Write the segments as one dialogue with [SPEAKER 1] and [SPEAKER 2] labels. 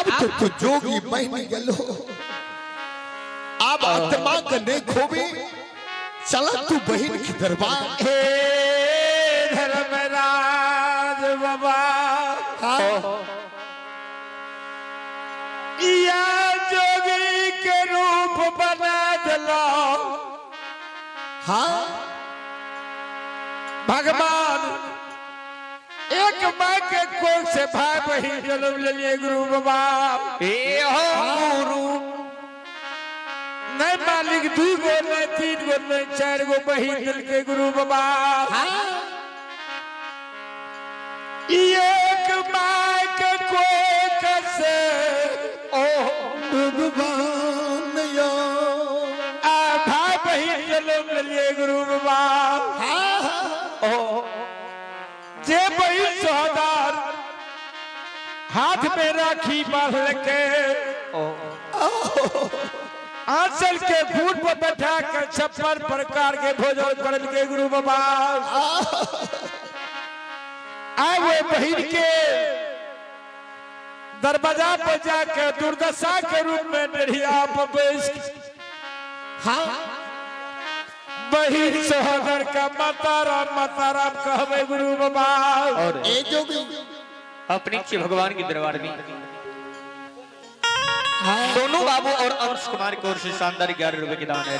[SPEAKER 1] आब तो तू जोगी बन गेलो, आब आत्मा के नहीं खोबी, चल तू बहन के दरबार।
[SPEAKER 2] हे धर्मराज बाबा, या जोगी के रूप बना दिलो।
[SPEAKER 1] हाँ
[SPEAKER 2] भगवान एक माँ के कोख से भाई बहन जन्म लिए गुरु बाबा।
[SPEAKER 3] ए हो
[SPEAKER 2] गुरु नहीं मालिक, दू गो नहीं, तीन गो नहीं, चार गो बहन दिल के गुरु बाबा। एक माँ के कोख से
[SPEAKER 3] ओ
[SPEAKER 1] भगवान यो
[SPEAKER 2] आ भाई बहन जन्म लिए गुरु बाबा।
[SPEAKER 3] ओ
[SPEAKER 2] जे बहन सोहदार हाथ में राखी बांध के
[SPEAKER 3] ओ
[SPEAKER 2] आंचल के खूट पर बैठा कर 56 प्रकार के भोजन करल के गुरु बाबा। आए वो बहन के दरवाजा पर जाकर दुर्दशा के रूप में डेढ़िया पर बैस
[SPEAKER 1] हाँ
[SPEAKER 2] बहन सोहदर का माता राम माता राम कहबे गुरु बाबा।
[SPEAKER 3] और
[SPEAKER 1] ए जोगी
[SPEAKER 3] अपने अच्छे भगवान के दरबार में सोनू बाबू और अंश कुमार की ओर से शानदार 11 रुपए के दान है।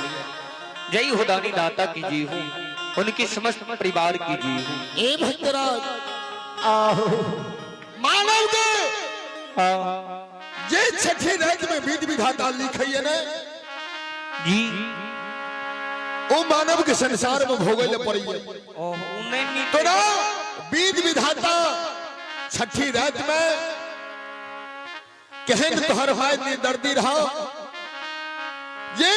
[SPEAKER 3] जय हो दानी दाता की जी हो, उनके समस्त परिवार की जी हो।
[SPEAKER 1] ए भक्तराज मानव के जे छठी रात में विध विधाता लिखैये ने
[SPEAKER 3] जी
[SPEAKER 1] ओ मानव के संसार में भोगे ले पड़ैये।
[SPEAKER 3] ओ उन्हें
[SPEAKER 1] तो ना विध विधाता छठी रात में केहन तोहर भाई नी दर्दी रहा, ये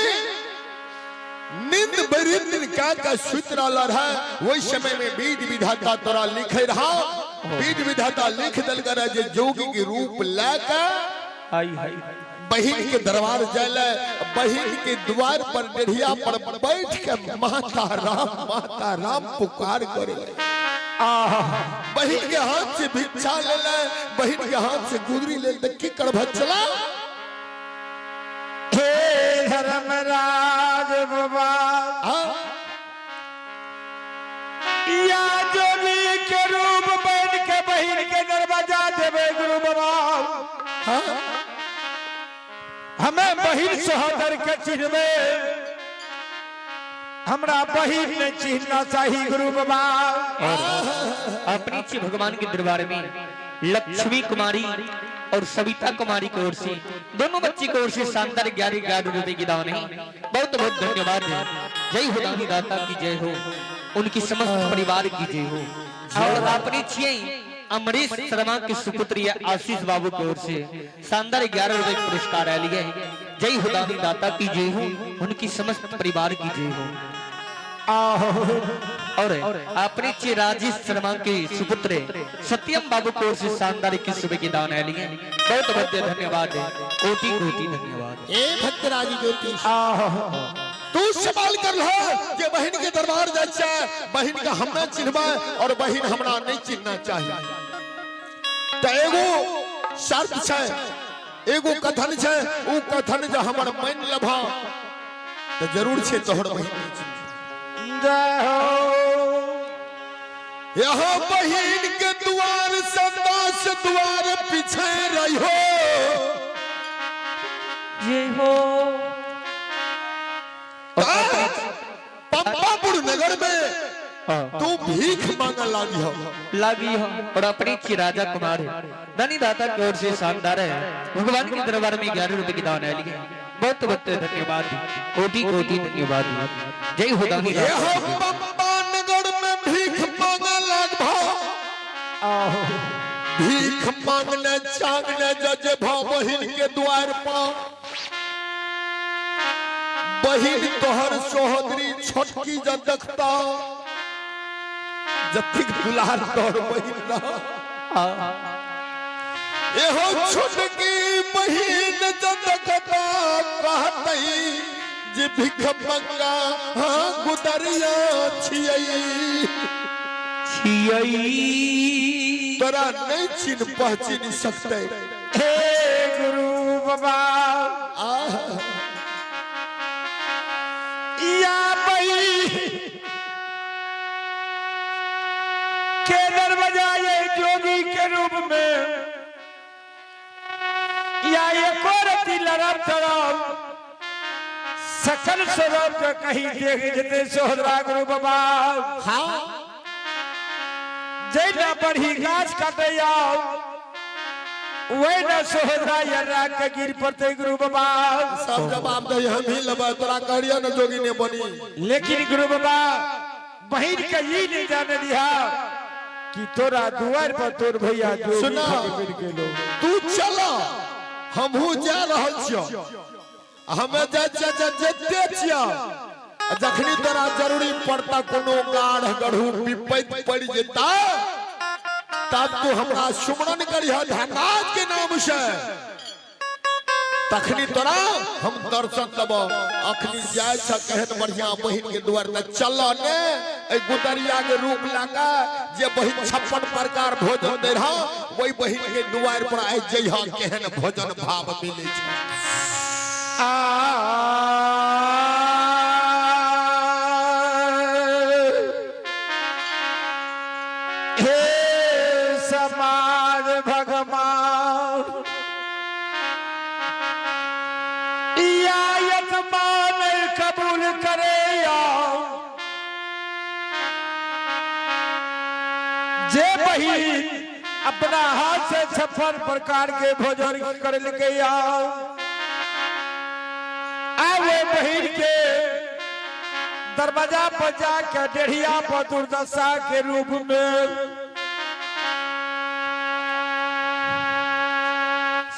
[SPEAKER 1] नींद बरी दिन का का सुत रहल रहा, वही समय में विध विधाता तोरा लिखे रहा। विध विधाता लिख दल कर जे जोगी के रूप लेकर
[SPEAKER 3] आई हाय
[SPEAKER 1] बहिन के दरबार जाले, बहिन के द्वार पर डेढ़िया पर बैठ के माता राम पुकार करे। बहिन के हाथ से भिक्षा ले ले, बहिन के हाथ से गुदरी ले ले, की करभ चला।
[SPEAKER 2] हे धर्मराज बाबा,
[SPEAKER 1] हाँ
[SPEAKER 2] या जोगी के रूप बन के बहिन के दरवाजा देवे गुरु बाबा।
[SPEAKER 1] हाँ
[SPEAKER 2] हमें बहिन सोहदर के चिन्हबे, हमरा बहिन ने चिन्हना चाही गुरु बाबा।
[SPEAKER 3] और अपनी अच्छी भगवान के दरबार में लक्ष्मी कुमारी और सविता कुमारी की ओर से दोनों बच्ची की ओर से शानदार 11 11 रुपए की दान है। बहुत बहुत धन्यवाद है। जय हो दानी दाता की जय हो, उनकी समस्त परिवार की जय हो। और अपनी अच्छी अमरीश शर्मा के सुपुत्री आशीष बाबू की ओर से शानदार 11 रुपए पुरस्कार आए लिए। जय हो दानी दाता की जय हो, उनकी समस्त परिवार की जय हो। और अपने चे राजेश शर्मा के सुपुत्र सत्यम बाबू को ओर से शानदार 21 रुपए की दान है लिए। बहुत बहुत धन्यवाद है, कोटि कोटि धन्यवाद।
[SPEAKER 1] ए भक्तराज ज्योतिष, तू सवाल कर लो जे बहिन के दरबार जाय छै, बहिन के हम नहीं चिन्हबै और बहिन हमरा नहीं चिन्हना चाहिए। त एगो शर्त छै, एगो कथन छै, उ कथन जे हमर मान लेबह त जरूर छै तोहर बहिन नहीं चिन्ह।
[SPEAKER 2] जय हो।
[SPEAKER 1] यहाँ बहिन के द्वार से 10 द्वार पीछे रहो।
[SPEAKER 3] जय हो।
[SPEAKER 1] पंपापुर नगर में तू भीख मांगे लागी हो।
[SPEAKER 3] लागी हो। और अपनी की राजा कुमार दानी दाता की ओर से शानदार है भगवान के दरबार में 11 रुपए की दान है लिए। बहुत बहुत धन्यवाद, कोटि कोटि धन्यवाद। जय हो दानी
[SPEAKER 1] ये
[SPEAKER 3] दाता।
[SPEAKER 1] हो पंपा नगर में भीख मांगे लगभो, भीख मांगने चांगने जज भो बहिन के द्वार पर, बहिन तोहर सोहदरी छोटकी जब देखता जतिक दुलार तोहर बहिन रह, एहो छोटकी बहिन जब देखता कहतई जे भीख मंगा हाँ गुदरिया छियई
[SPEAKER 3] छियई
[SPEAKER 1] तोरा नहीं चिन्ह पहचिन सकते।
[SPEAKER 2] हे बाबा या बही के दरवाजा ये जोगी के रूप में या एको रति लड़ब चढ़ब सकल स्वरूप के कहीं देख जते सोहदरा गुरु बाबा।
[SPEAKER 1] हाँ।
[SPEAKER 2] जैना बढ़ी गाछ काटे आओ वही ना सोहदरा यर्रा के गिर पड़ते गुरु बाबा।
[SPEAKER 1] सब जवाब दे हम ही लेबै, तोरा कहलियो ने जोगी ने बनी।
[SPEAKER 2] लेकिन गुरु बाबा बहिन के ई नहीं जाने दिया कि तोरा दुआर पर तोर भैया जोगी
[SPEAKER 1] सुना।
[SPEAKER 2] बन गेलो।
[SPEAKER 1] तू चल, हमहू जा रहल छियो, हमे जा जा जा जते छियो, जखनी तोरा जरूरी पड़ता कोनो गाढ़ गढ़ू विपैत पड़ जेता तब तू हमरा सुमरन करिह धनराज के नाम से, तखनी तोरा हम दर्शन देब। अखनी जाय छ केहन बढ़िया बहिन के दुआर त चल ने, ए गुदरिया के रूप लाका जे बहिन 56 प्रकार भोजन दे रहा वही बहिन के दुआर पर आइ जइह केहन भोजन भाव मिले छै।
[SPEAKER 2] आ हे समाज भगवान या यजमान कबूल करे जे बहिन अपना हाथ से 56 प्रकार के भोजन कर के आओ आवे बहिन के दरवाजा पर जाके डेढ़िया पर दुर्दशा के रूप में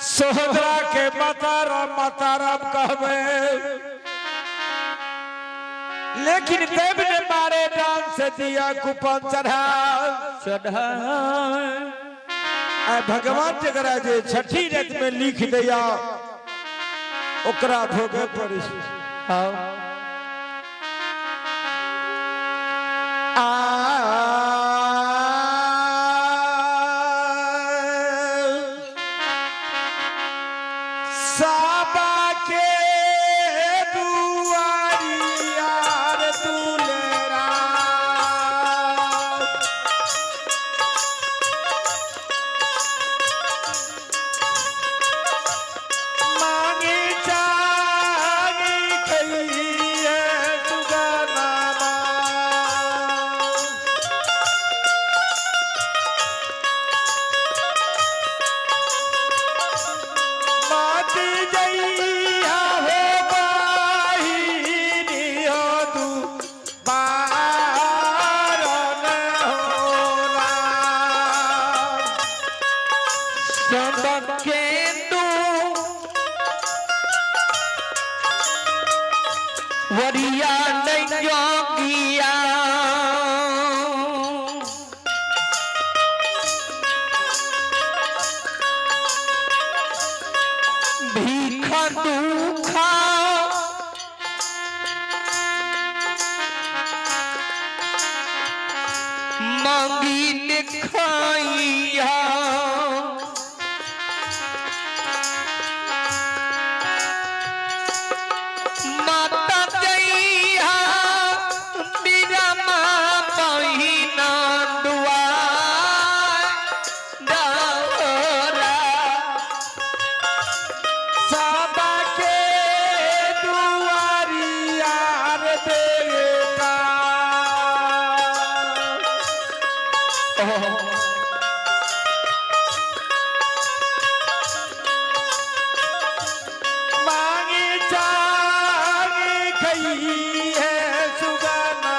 [SPEAKER 2] सोहदरा के माताराम माताराम कहवे, लेकिन देव ने मारे डांस से दिया कुपन चढ़ा
[SPEAKER 3] चढ़ा।
[SPEAKER 2] भगवान जकरा जे छठी रात में लिख दिया ओकरा भोगे पड़ी।
[SPEAKER 3] हाँ।
[SPEAKER 2] आ साबा के दुआरिया रे दुलेरा मांगी चांगी खइए सुगनामा। माती जइया हो बाहिनी हो तू बारन होला।
[SPEAKER 3] सबके दू वरिया नहीं जोगिया भीख दुखा मांगी लिखाइया माता जइया मेरा माँ बहिना दुआ डोरा।
[SPEAKER 2] साबा के दुआरिया रे बेटा मांगी चांगी खई है सुगनामा।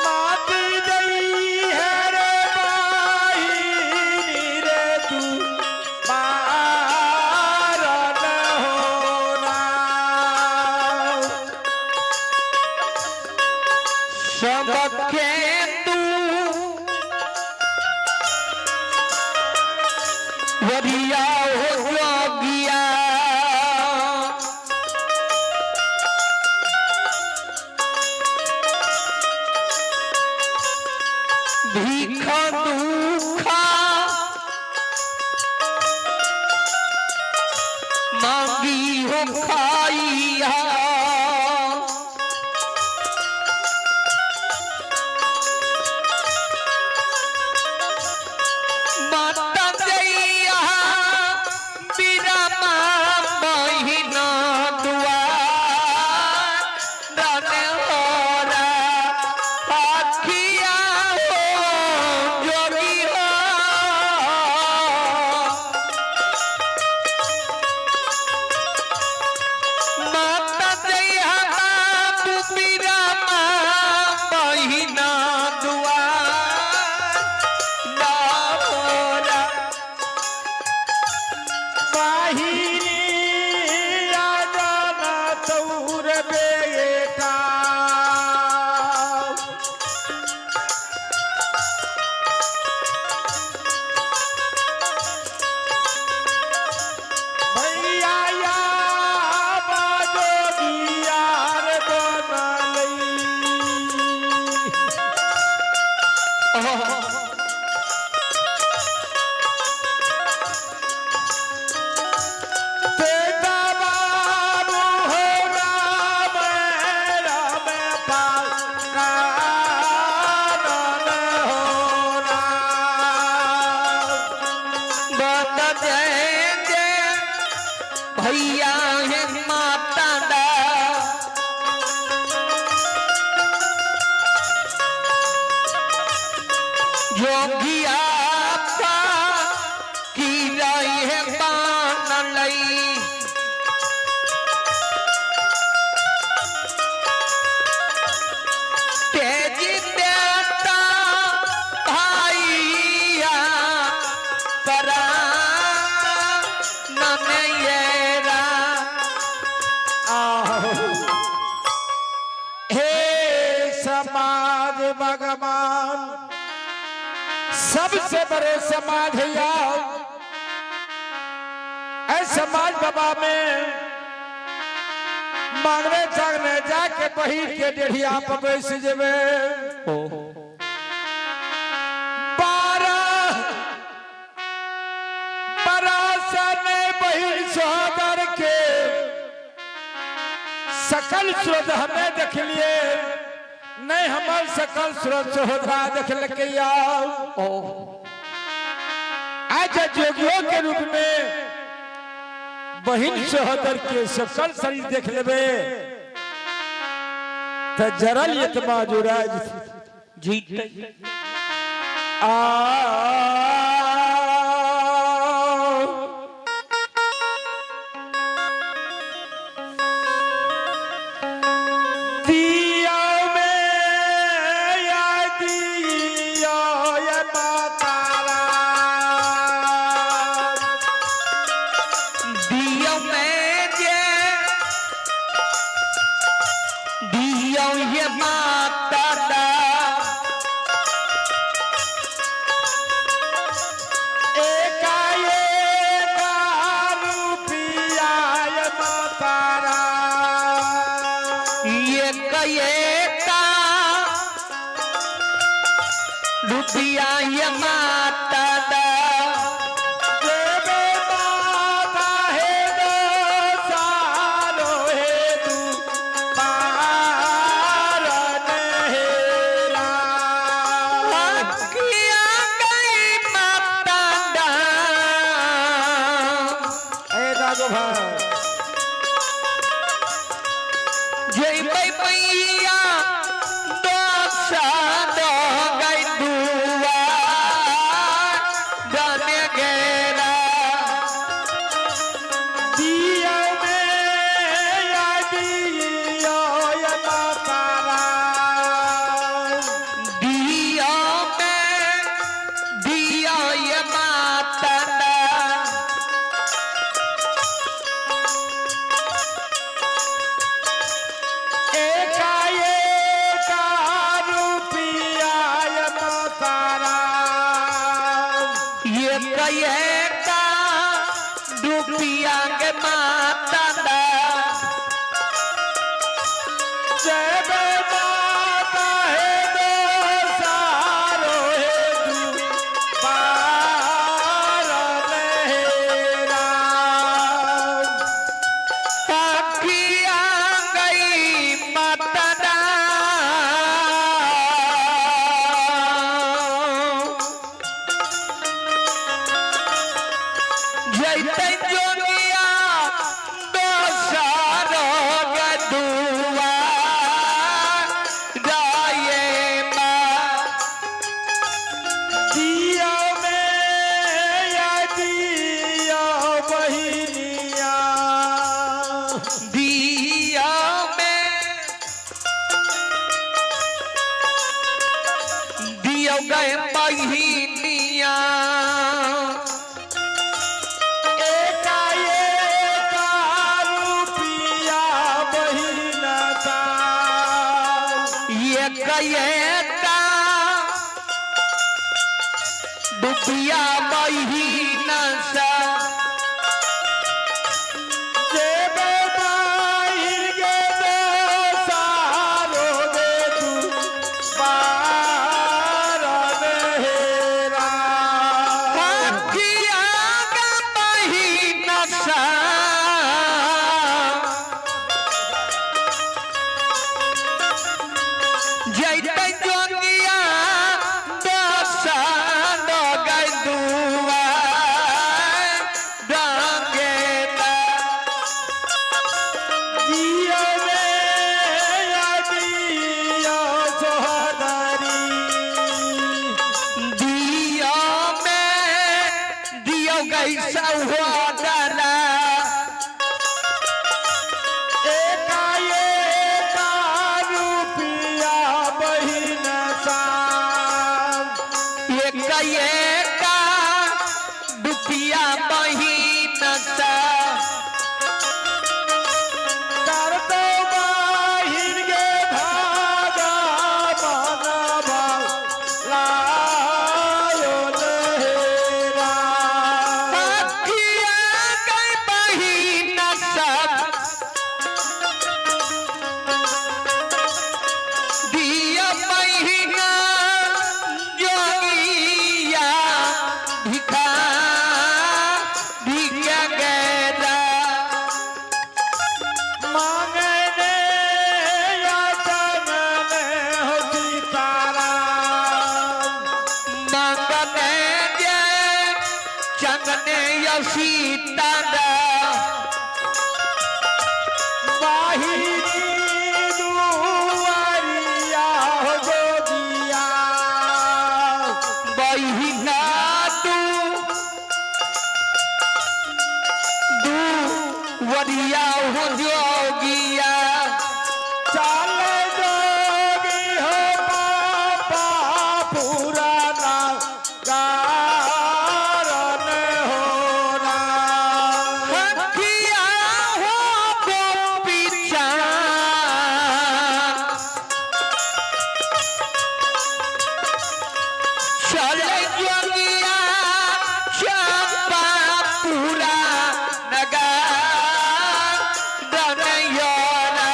[SPEAKER 2] मात जई है रे बाहिनी रे तू बारन होना।
[SPEAKER 3] सबके तू वरिया हो जोगिया भीख दुखा मांगी हो खाइया। माता जैया बिरमा बहिना दुआ रन होरा पाखिया हो जोगी हो। माता जैया बाबू बिरमा बहिना दुआ होरा
[SPEAKER 2] बाहिरी आजाना तौर बेटा। भैया या बाजोगियार बनलई। तेता बाबू हो राम राम पाल कानन हो राम।
[SPEAKER 3] बत जय जय भैया है माता दा जोगिया पा की राई है बान लई। तेज देता भाइया परा ननयरा।
[SPEAKER 2] आहो। हे समाज भगवान, सबसे बड़े समाज भैया ऐ समाज बाबा में मांगने चांगने जाके बहिर के डेढ़िया पर बैस जेबे। 12 बरस ने बहिर सोदर के सकल सूरत हमें देख लिए, नहीं हमार सकल सूरत सोहरा देख लके आओ। आज जोगियों के रूप में बहिन सोहदर के सकल शरीर देख लेबे त जरल यतमा जुड़ा
[SPEAKER 3] जीत
[SPEAKER 2] आ। दिया में या दिया ये माता राम।
[SPEAKER 3] दियो में जे दियो ये माता दा
[SPEAKER 2] एकाएक रुपिया ये माता राम।
[SPEAKER 3] ये कएका रुपिया ये माता दा
[SPEAKER 2] देवे माता हे दो सारो हे तू पारन हेरा।
[SPEAKER 3] किया गई माता दा
[SPEAKER 2] ए दादो भाई
[SPEAKER 3] जय मैया दोसा दो गई दुआ जाने गेरा।
[SPEAKER 2] दिया में या दिया ये माता राम।
[SPEAKER 3] दिया में दिया ये माता दा।
[SPEAKER 2] एकाएक रुपिया ये माता राम।
[SPEAKER 3] ये कहेगा डूबिया के माता दा।
[SPEAKER 2] जय माता है दो सारो हे
[SPEAKER 3] दियो गए बहिनिया।
[SPEAKER 2] एका एका रुपिया बहिन सा।
[SPEAKER 3] एक एका रुपिया बहिन सा।
[SPEAKER 2] जेबे बाहिर गे सारो गे तू बारन हेरा।
[SPEAKER 3] हाथिया गे बहिन सा। जैते जोगिया दसा गए दुआ रंगेला।
[SPEAKER 2] जियो में दियो सोहदरी।
[SPEAKER 3] दिया में दियो गई सहोदरा।
[SPEAKER 2] एका एका रुपिया बहिन सा।
[SPEAKER 3] एक एका रुपिया बहिन सा।
[SPEAKER 2] कर दो बाहिर गे धागा मनवा लायो हेरा।
[SPEAKER 3] हाथिया गई बहिन सा। दिया बहिना जोगिया भिखा भिखा गैरा।
[SPEAKER 2] मांगने या चंगने हो सीताराम।
[SPEAKER 3] मंगने जय चंगने या सीतारा।
[SPEAKER 2] बाहिरी दुआरिया हो जोगिया।
[SPEAKER 3] बहिना दू दू वरिया हो जोगिया।
[SPEAKER 2] चल जोगी हो पापा पुराना कारण हो राम।
[SPEAKER 3] हथिया हो गोपी चाँद। चल जोगिया चंपा पूरा नगर दनयोरा।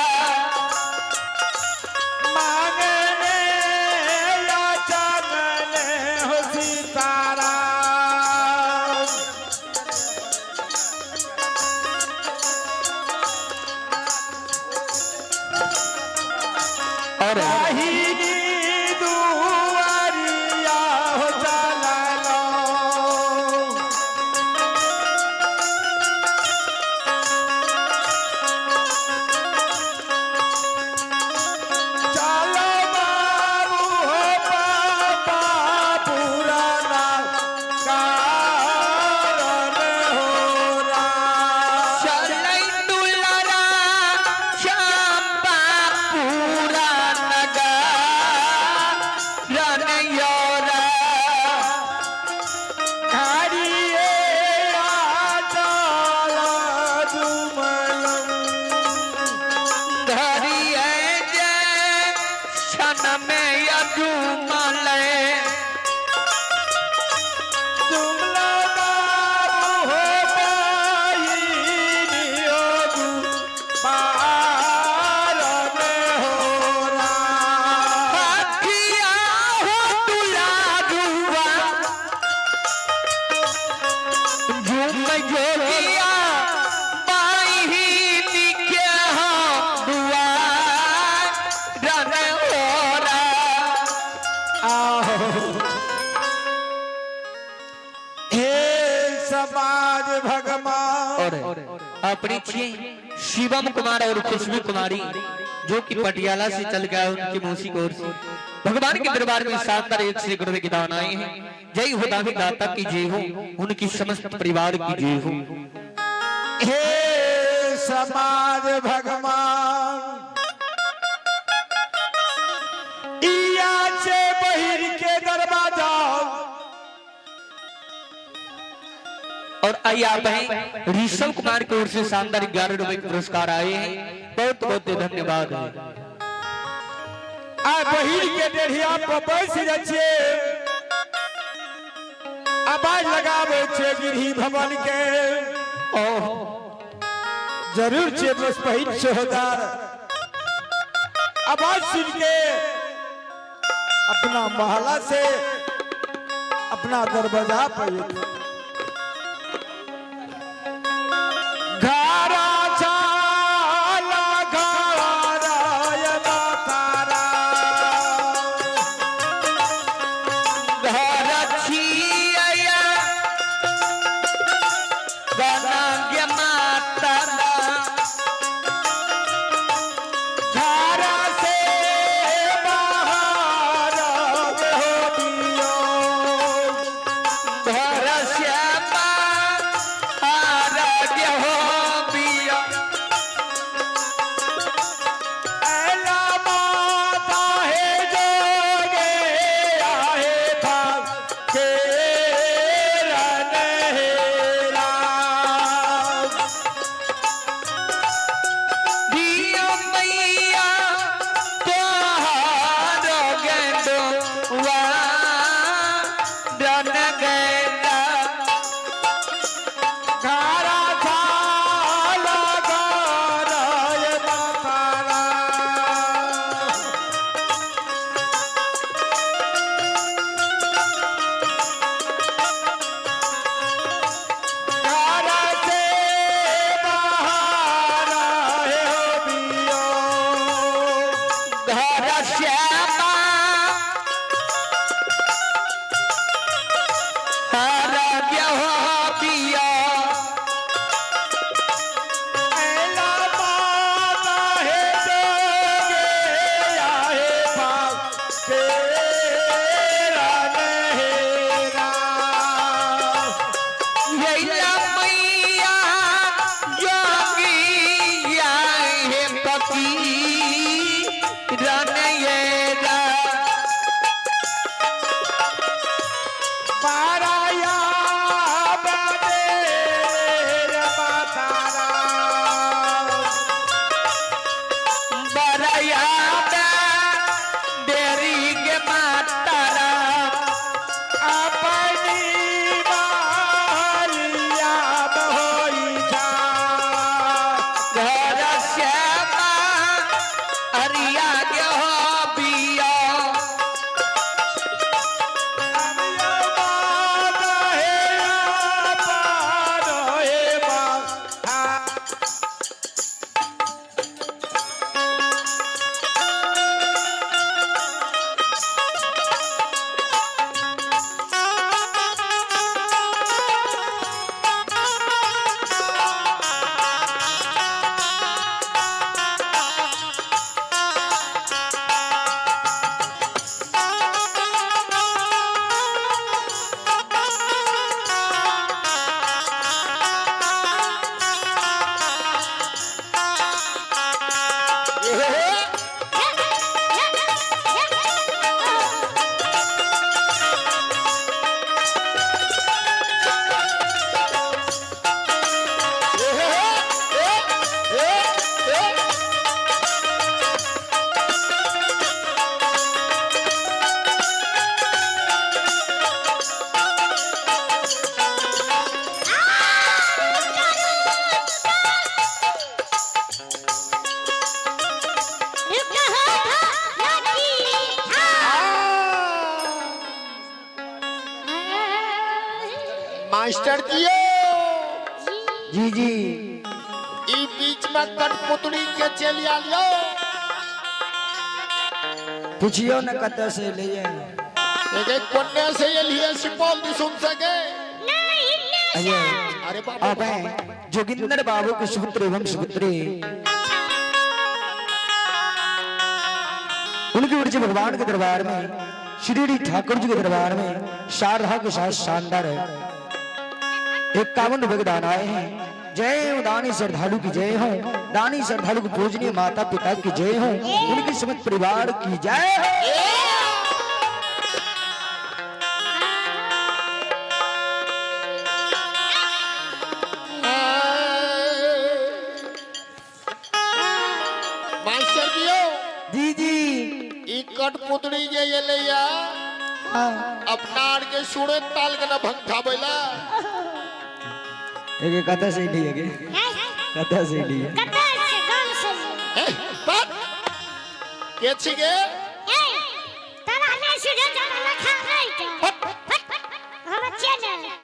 [SPEAKER 2] मांगने या चंगने हो सीताराम।
[SPEAKER 3] और
[SPEAKER 2] बाहिरी दुआरिया हो चललो। चलो बाबू हो पापा पुराना कारण हो राम।
[SPEAKER 3] चलै दुलारा चंपा पूरा नगर रनयोरा।
[SPEAKER 2] घड़िए चल जुमलम।
[SPEAKER 3] धरिए जय क्षण में अजुमले।
[SPEAKER 2] जुमला बाबू हो बाहिनी हो दू पारन हो राम।
[SPEAKER 3] हाथिया हो दुलारुआ झूम जोगिया बाहिनी के हो दुआ रनयोरा।
[SPEAKER 2] आहो हे समाज भगवान।
[SPEAKER 3] और अपनी शिवम कुमार और खुशबू कुमारी जो कि पटियाला से चल गया उनकी मौसी की ओर से भगवान के दरबार में शानदार 1 से 1 रुपए की दान आए हैं। जय हो दावी दाता की जय हो, उनकी समस्त परिवार की जय हो।
[SPEAKER 2] हे समाज भगवान, इया से बहिर के दरबार
[SPEAKER 3] और आइए आप हैं ऋषभ कुमार की ओर से शानदार 11 रुपए के पुरस्कार आए हैं, बहुत बहुत धन्यवाद है।
[SPEAKER 2] आ बहिन के डेढ़िया पर बैस जाइ छियै, आवाज लगाबै छियै गिरही भवन के।
[SPEAKER 3] ओह
[SPEAKER 2] जरूर छियै बस बहिन सोहदार आवाज सुन के अपना मोहल्ला से अपना दरवाजा पर घरा चाला घरा तारा
[SPEAKER 3] घर छिया गनाग्य माता
[SPEAKER 2] घरा से बाहर हो दियो
[SPEAKER 3] घर श्यामा आराध्य हो बिया
[SPEAKER 2] ऐला माता है जोगे आहे भाग के रन हेरा
[SPEAKER 3] दिया मैया तोहार गेंदुआ रन गेंदा
[SPEAKER 2] घरा झाला घराय मातारा घर से बाहर आए हो बियो
[SPEAKER 3] घर श्यामा आराध्य हो बिया
[SPEAKER 2] ऐला माता है जोगे आए भाग के रन हेरा
[SPEAKER 3] यैला मैया जोगिया हे पति रन येरा
[SPEAKER 2] पाराया बदेर मातारा
[SPEAKER 3] बरया देरी के मातारा
[SPEAKER 2] अपनी मालिया होई जा
[SPEAKER 3] घर श्यामा अरिया के हो बिया
[SPEAKER 2] अमिया माता हे पारो हे बा
[SPEAKER 1] मास्टर जी
[SPEAKER 4] जी जी
[SPEAKER 1] ई बीच में कठपुतली के चली आलियो।
[SPEAKER 4] पूछियो न कतऽ से एलैए।
[SPEAKER 1] एके कोन्ने से एलिए सुपौल दिसुम से गे।
[SPEAKER 4] अये
[SPEAKER 1] अरे बाबू
[SPEAKER 4] आप हैं जोगिंदर बाबू के सुपुत्र एवं सुपुत्री, उनकी ओर से भगवान के दरबार में, श्री ठाकुर जी के दरबार में शारदा के साथ शानदार है 51 रुपए के दान आए हैं। जय हो दानी श्रद्धालु की जय हो, दानी श्रद्धालु की पूजनीय माता पिता की जय हो, उनकी समस्त परिवार की जय हो।
[SPEAKER 1] कठपुतरी जे एलैया अपना आर के सुरे ताल के ना भंगठाबैला।
[SPEAKER 4] एक कथा से ही है के कथा से ही है।
[SPEAKER 1] ए, बात के छी गे?